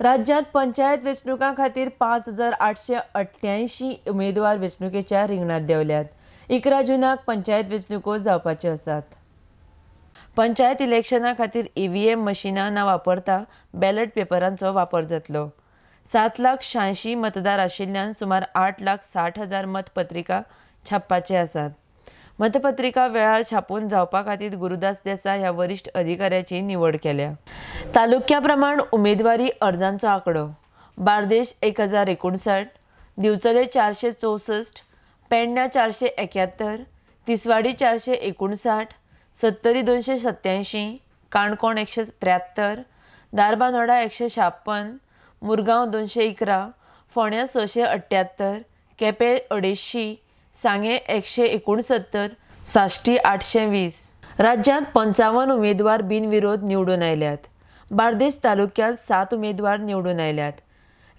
राज्यांत पंचायत वेंचणुकां खातीर 5888 उमेदवार वेंचणुकेच्या रिंगणांत देंवल्यात. 11 जुनाक पंचायत वेंचणुको जावपाच्यो आसात. पंचायत इलेक्शना खातीर ईव्हीएम मशिनां ना वापरता बॅलट पेपरांचो वापर जातलो. 7,86,000 मतदार आशिल्ल्यान सुमार 8,60,000 मतपत्रिका छापपाचे आसात. मतपत्रिका वेळार छापून जावपा खातीर गुरुदास देसाय ह्या वरिश्ठ अधिकाऱ्याची निवड केल्या. तालुक्या प्रमाण उमेदवारी अर्जांचो आंकडो: बार्देश 1059, दिवचले 464, पेडण्या 471, तिसवाडी 459, सत्तरी 287, काणकोण 173, धारबांदोडा 156, मुरगांव 211, फोंड्यां 678, केपें 250, सांगें 169, साश्टी 820. राज्यांत 55 उमेदवार बिनविरोध निवडून आयल्यात. बार्देस तालुक्यांत 7 उमेदवार निवडून आयल्यात.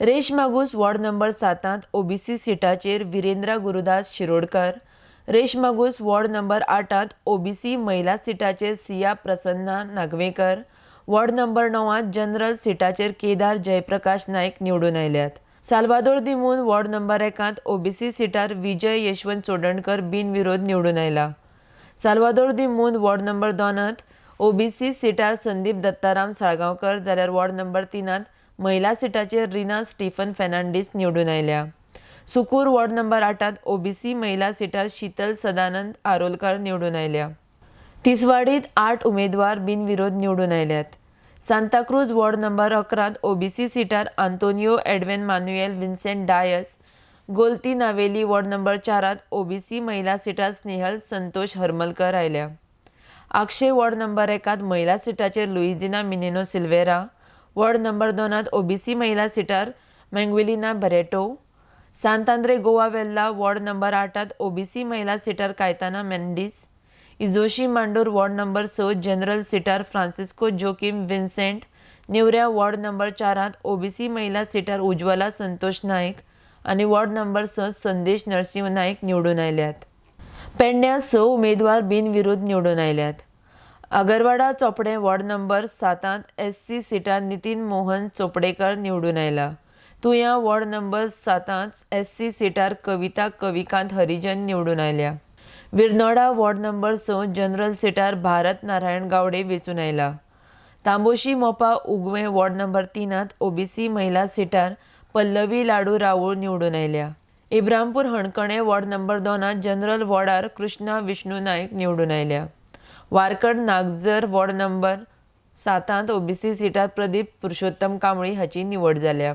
Reis Magos ward number 7 OBC सिटाचेर Virendra Gurudas Shirodkar, Reis Magos ward number 8 OBC महिला सिटाचेर Siya Prasanna Nagvekar, ward number 9 general सिटाचेर केदार जयप्रकाश नायक निवडून आयल्यात. Salvador Dimun ward number 1 OBC सिटार विजय यशवंत चोडणकर बिनविरोध निवडून आयला. Salvador Dimun ward number 2 OBC सिटार संदीप दत्ताराम साळगांवकर, जाल्यार वॉर्ड नंबर 3 महिला सिटाचेर रिना स्टीफन फेर्नांडीस निवडून आयल्या. सुकूर वॉर्ड नंबर 8 ओबीसी महिला सिटार शीतल सदानंद आरोलकर निवडून आयल्या. तिसवाडीत 8 उमेदवार बिनविरोध निवडून आयल्यात. सांताक्रूज वॉर्ड नंबर 11 ओबीसी सिटार Antonio Edwin Manuel Vincent Dias, Golti Navelim ward number 4 OBC महिला सिटार स्नेहल संतोष हरमलकर आयल्या. आगशे वॉर्ड नंबर 1 महिला सिटाचेर Luizina Mineno Silveira, ward number 2 OBC महिला सिटार Manguelina Barreto, Sant Andre Goa Velha ward number 8 OBC महिला सिटार Caitana Mendes, Azossim Mandur ward number 6 general सिटार Francisco Joaquim Vincent, Neura ward number 4 OBC महिला सिटार उज्वला संतोष नायक आनी वॉर्ड नंबर 6 संदेश नरसिंह नायक निवडून आयल्यात. पेडण्यां 6 उमेदवार बिनविरोध निवडून आयल्यात. Agarwada Chopdem ward number 7 SC सिटार Nitin Mohan Chopdekar निवडून आयला. तुयां वॉर्ड नंबर 7 एससी सिटार कविता कविकांत हरिजन निवडून आयल्या. विरनोडा वॉर्ड नंबर 6 जनरल सिटार भारत नारायण गावडे वेंचून आयला. Tamboshi Mopa Ugvem ward number 3 OBC महिला सिटार पल्लवी लाडू राऊळ निवडून आयल्या. Ibrampur Hankhane ward number 2 general वॉर्डार कृष्णा विष्णू नायक निवडून आयल्या. Warkhand Nagzar ward number 7 OBC सिटार प्रदीप पुरुषोत्तम कांबळी हाची निवड जाल्या.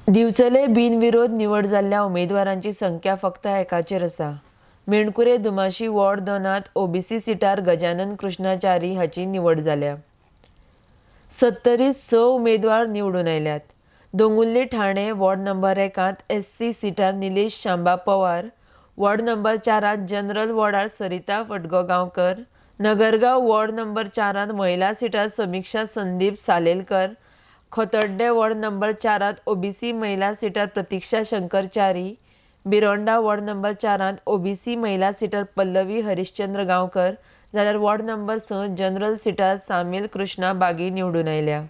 दिवचले बिनविरोध निवड जाल्ल्या उमेदवारांची संख्या फक्त एकाचेर आसा. मेणकुरे दुमाशी वॉर्ड 2 ओबीसी सिटार गजानन कृष्णाचारी हाची निवड जाल्या. सत्तरी 6 उमेदवार निवडून आयल्यात. Dongurli Thane ward number 1 SC सिटार Nilesh Shamba Pawar, ward number 4 general वॉर्डार सरिता फटगो गांवकर, नगरगांव वॉर्ड नंबर 4 महिला सिटार Samiksha Sandeep Salelkar, Khotodem ward number 4 OBC महिला सिटार Pratiksha Shankar Chari, Bironda ward number 4 OBC महिला सिटार पल्लवी हरिश्चंद्र गांवकर, जाल्यार वॉर्ड नंबर 6 जनरल सिटार सामील कृष्णा बागी निवडून आयल्या.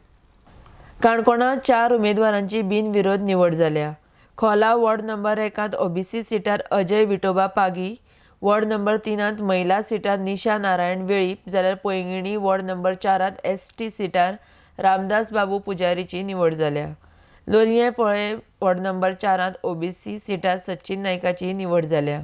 काणकोणांत 4 उमेदवारांची बिनविरोध निवड जाल्या. खोला वॉर्ड नंबर 1 ओबीसी सिटार अजय विठोबा पागी, वॉर्ड नंबर 3 महिला सिटार निशा नारायण वेळीप, जाल्यार पैंगिणी वॉर्ड नंबर 4 एसटी सिटार रामदास बाबू पुजारीची निवड जाल्या. Loliem Polem ward number 4 OBC सिटार सचिन नायकाची निवड जाल्या.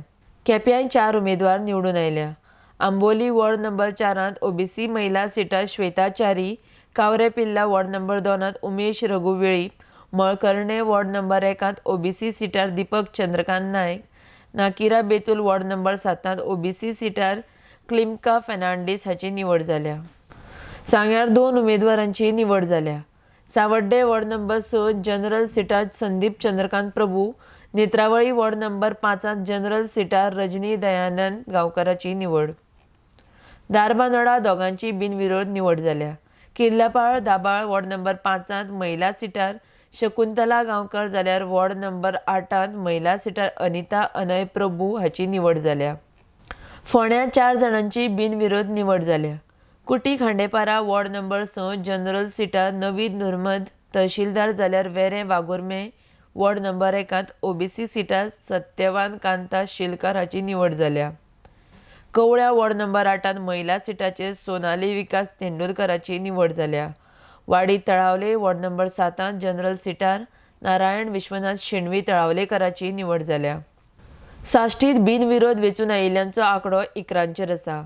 केप्यां 4 उमेदवार निवडून आयल्या. आंबोली वॉर्ड नंबर 4 ओबीसी महिला सिटार Shweta Chari, Cavrem Pirla ward number 2 Umesh Raghu Velip, Malkarnem ward number 1 OBC सिटार Deepak Chandrakant Naik, Nakira Betul ward number 7 OBC सिटार क्लिमका फेर्नांडीस हाची निवड जाल्या. सांग्यार 2 उमेदवारांची निवड जाल्या. सावड्डे वॉर्ड नंबर 6 जनरल सिटार Sandeep Chandrakant Prabhu, Netravali ward number 5 general सिटार रजनी दयानंद गांवकराची निवड. धारबांदोडा दोगांची बिनविरोध निवड जाल्या. किर्लापाळ दाबाळ वॉर्ड नंबर 5 महिला सिटार शकुंतला गांवकर, जाल्यार वॉर्ड नंबर 8 महिला सिटार अनिता अनय प्रभू हाची निवड जाल्या. फोंड्यां 4 जाणांची बिनविरोध निवड जाल्या. Kuti Khandepar ward number 6 general सिटार नवीद नुर्मद तहसीलदार जाल्यार वेरें वाघुर्मे वॉर्ड नंबर एकांत ओबीसी सिटार सत्यवान कांता शिलकार हाची निवड जाल्या. कवळ्या वॉर्ड नंबर 8 महिला सिटाचेर सोनाली विकास तेंडुलकराची निवड जाल्या. Wadi Talaulim ward number 7 general सिटार नारायण विश्वनाथ शेणवी तळावलेकराची निवड जाल्या. साश्टीत बिनविरोध वेंचून आयिल्ल्यांचो आंकडो 11चेर आसा.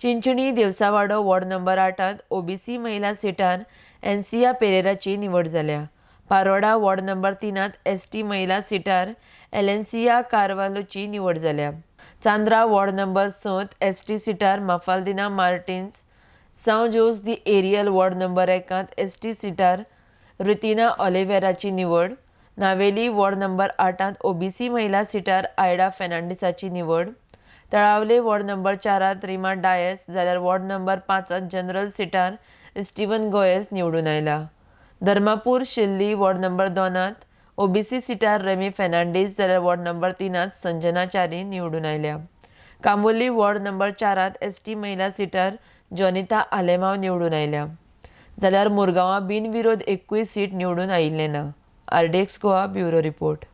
Chinchinim Devsawado ward number 8 OBC महिला सिटार एनसिया पेरेराची निवड जाल्या. पारोडा वॉर्ड नंबर 3 एसटी महिला सिटार एलेन्सिया कारवालोची निवड जाल्या. Chandra ward number 6 ST सिटार माफाल्दिना Martins, साव जोस दी एरियल वॉर्ड नंबर 1 एसटी सिटार रुतिना ऑलिव्हेराची निवड, नावेली वॉर्ड नंबर 8 ओबीसी महिला सिटार आयडा फेर्नांडीसाची निवड, तळावले वॉर्ड नंबर 4 रिमा डायस जाल्यार वॉर्ड नंबर 5 जनरल सिटार स्टीवन गोयस निवडून आयला. Dharmapur Shilli ward number 2 OBC सिटार रेमी फेर्नांडीस जाल्यार वॉर्ड नंबर 3 संजना च्यारी निवडून आयल्या. कांबोली वॉर्ड नंबर 4 एसटी महिला सिटार जॉनिता आलेमाव निवडून आयल्या. जाल्यार मुरगांवां बिनविरोध 21 सीट निवडून आयिल्लें ना. RDX Goa bureau report.